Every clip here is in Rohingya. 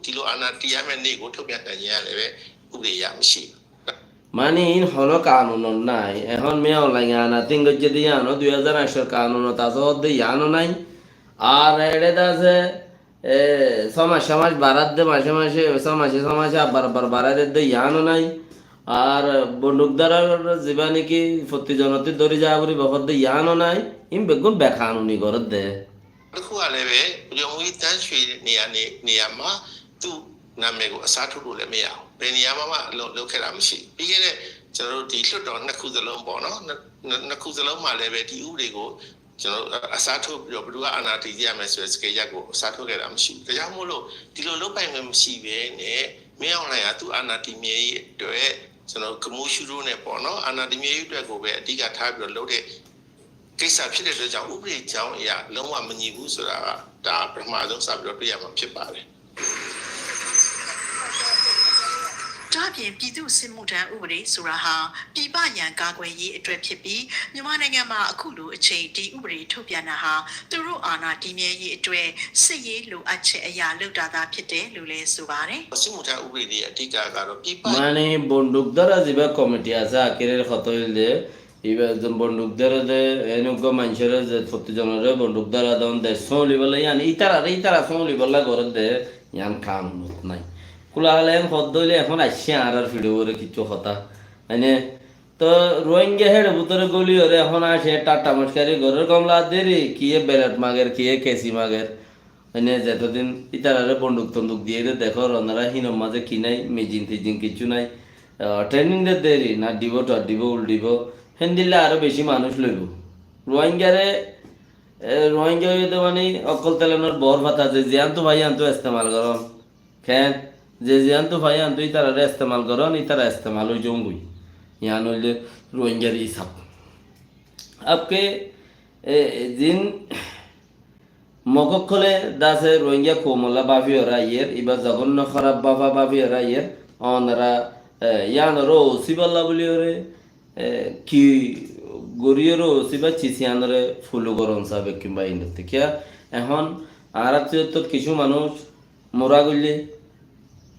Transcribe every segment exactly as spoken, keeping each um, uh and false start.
ဒီလိုအာဏာတည်ရမယ့်နေ့ကိုထုတ်ပြန်နိုင်ခြင်းကလည်းပဲဥပဒေအရမရှိဘူး။ Mani in hono kanunot nai. Ehón Min Aung Hlaing ana tin goijje de yían o dui házar añcor kanunot asé hoó de yían o nai. Ar eçe de asé, e, só mac só mac barar de, mace mace, só mace só mace abbar abbar barar de yían o nai. Ar bonduk dórar zibá niki fotti zonottú dóri za foribo hoó de yían o nai. In beggún bekanuni gorér de. တစ်ခုကလည်းပဲ ဗိုလ်ချုပ်မှူးကြီးသန်းရွှေနေရာနေနေရာမှာသူ့နာမည်ကိုအစားထိုးလို့လည်းမရဘူး။ ဘယ်နေရာမှာမှလုပ်လုပ်ခဲ့တာမရှိဘူး။ ပြီးခဲ့တဲ့ကျွန်တော်တို့ဒီလွှတ်တော်နှစ်ခုစလုံးပေါ့နော်။ နှစ်နှစ်နှစ်ခုစလုံးမှာလည်းပဲဒီဥပဒေကိုကျွန်တော်တို့အစားထိုးပြီးတော့ဘယ်သူကအာဏာတည်ရမယ်ဆိုတဲ့စကဲရက်ကိုအစားထိုးခဲ့တာမရှိဘူး။ ဒါကြောင့်မို့လို့ဒီလိုလုပ်ပိုင်ခွင့်မရှိဘဲနဲ့မင်းအောင်လှိုင်ကသူ့အာဏာတည်မြဲရေးအတွက်ကျွန်တော်တို့ကမူးရှူးတို့နဲ့ပေါ့နော်။ အာဏာတည်မြဲရေးအတွက်ကိုပဲအဓိကထားပြီးတော့လုပ်တဲ့ ကိစ္စဖြစ်တဲ့အတွက်ကြောင့်ဥပဒေကြောင်းအရလုံးဝမညီဘူးဆိုတာကဒါပထမဆုံးစပြီးတော့တွေ့ရမှာဖြစ်ပါတယ်။ ဒါ့အပြင်ပြည်သူ့စစ်မှုထမ်းဥပဒေဆိုတာဟာပြည်ပရန်ကာကွယ်ရေးအတွက်ဖြစ်ပြီးမြန်မာနိုင်ငံမှာအခုလိုအချိန်ဒီဥပဒေထုတ်ပြန်တာဟာသူတို့အာဏာတည်မြဲရေးအတွက်စစ်ရေးလိုအပ်ချက်အရလုပ်တာသာဖြစ်တယ်လို့လည်းဆိုပါတယ်။ စစ်မှုထမ်းဥပဒေတွေအဓိကကတော့ပြည်ပ Mani bonduk dóra zibá komiti asé akirer hotá óilde Ibá ze bonduk dóre de, en uggwá maincóre ze fottí zonoré bonduk dóra don de, sólibolla, yían ítararé ítara sólibolla goré de, yían kanunot nái. Kúla hále en hoddé óile ehón aiccé añárar fiçóre kissú hotá. Mane, to Ruáingga héçe bútore góliyoré ehón aiccé, ṭaṭṭa mockari gorér gomla deri, kiyé belet mager, kiyé kesi mager. Mane zetodin ítararé bonduk tonduk diyé de dekór, onora hínor mazé ki nái, mejin tejin kissú nái. Ah, training de deri, naddibo, taddibo, uldhibo. Héndilla aró beci manúic loibo. Ruáinggare, e, Ruáingga óiye de mani ókkol telenor bor fata ze, ziyántu fai yíantu estemal goron. Ken? Ze ziyántu fai yíantu ítararé estemal goron, ítara estemal ói zongoi. Yían óilde Ruáinggar isab. Abke, e, zin Mog ókkole dase Ruáingga koumolla báfiyoré aiyér, ibá zogonno hóraf báfa báfiyoré aiyér, onora, e, yíanoré ósibolla bóliyoré, e, ki goríyoré ósiba cis yíanoré fulu goron sa bekkún bái inottú. Kiyá? Ehón añárattú kissú manúic mura goille,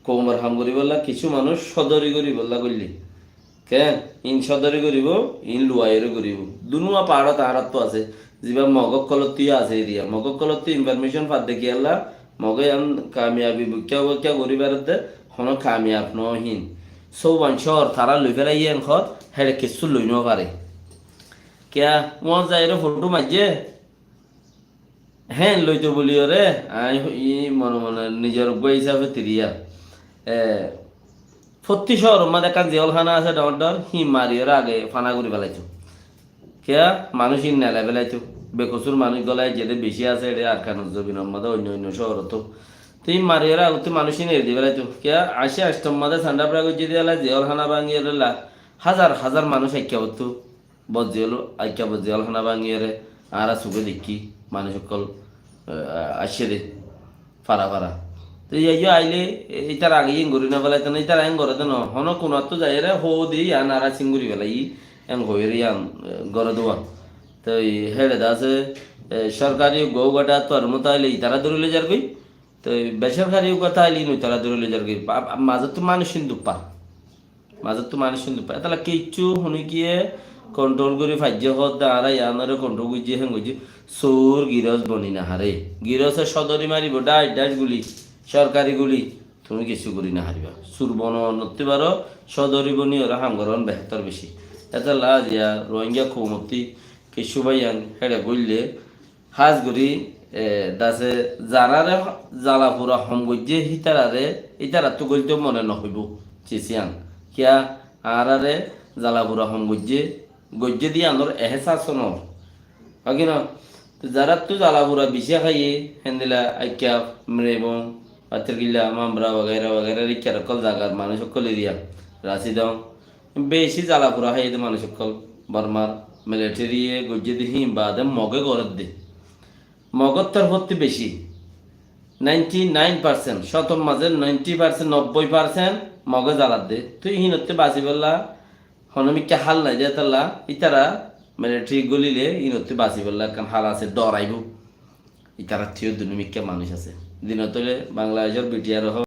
koumor ham goríbolla, kissú manúic sódori goríbolla goille. Ken? In sódori goríbo, in luwaiyoré goríbo. Dunúa paárot añárattú asé. Zibá Mog ókkolottú yó asé eriya. Mog ókkolottú information fadde kiyólla, Moge yián kamiyabi bukká bukká gorí beredde, honó kamiyab noó hín. Sóuwan cóor tará loi félaiyé en hoór, héçe kessú loi nofaré. Kiyá, uán zaiyóre fothó maijjé? Héen loito buli ore, aññí mone mone nizor uggúa hísafe tiriya. E, fottí cóoror mazé ekkán ziyólhána asé dhoóñr dhoóñr, híin mariyóre age fana gorí felaito. Kiyá, manúic híin nelai felaito. Bekosúr manúic gólai zedé bicí asé, eçé Arkanor zobinor mazé oinno oinno cóorottú. Te híin mariyóre agottú manúic híin eri di felaito. Kiyá, añcí añctor mazé Sandapra goijjé diyólla ziyólhána báñgiyóre la házar házar manúic aikká fottú. Bozziyól, aikká bozziyólhána báñgiyóre añára suké deikkí, manúic ókkol, e, aiccé dé, fara fara. Te iyá yó ailé, e, ítara age yían gorí nofelaito né, ítara yían goré dé noó, honó kunattú zaiyóre hoó dé yían añára sín gorí felaiyí, yían hoiyóre yían, e, goré dé uán. Te héçe dé asé, e, sorkari uggúa uggúa dháktor motó ailé ítara dóri loi zargói, te besorkari uggúa táile ítara dóri loi zargói. Ba-, ba-, mazóttu manúic hín duppar. Mazóttu manúic hín duppar. Étalla kiccú honókiye kontrol gorí faijjé hoódde añára yiánoré kontrol goijjí, héen goijjí. Sur girós boni naháre. Giróse códori maribó, dhác dhác guli, sorkari guli. Tuñí kiccú gorí naháriba. Sur bononottú baró, códori boni ore ham gorón behétor bicí. Étalla aziya Rohingya koumottú kiccú báiyan héçe goille, hás gorí, e, dase zarare zala fura hom goijjé, hítarare, hítarattú goilto mone nohoibó, cis yían. Kiyá, añárare zala fura hom goijjé, goijjé de yíanor ehesas noór. Hoi ki no? Te zarattú zala fura bicí háiye, héndilla Aikka, Mrebong, Patirkilla, Mambra, wagaira wagaira, Rikkar ókkol zagar manúic ókkol eriya, Rasidong, Beci zala fura háiye de manúic ókkol, Bormar military ye goijjé de híin baade Moge gorédde. Mogor torfóttu beci, ninety nine percent, cótor mazé ninety percent, nobboi percent Moge zaladde. Tui híinottú basibólla honó mikká hál nai de, étalla ítara military gólile híinottú basibólla ekkán hál asé, doraibó. Ítarattú yó dunú mikká manúic asé. Dinot óile Bangladecór B T R ó hó,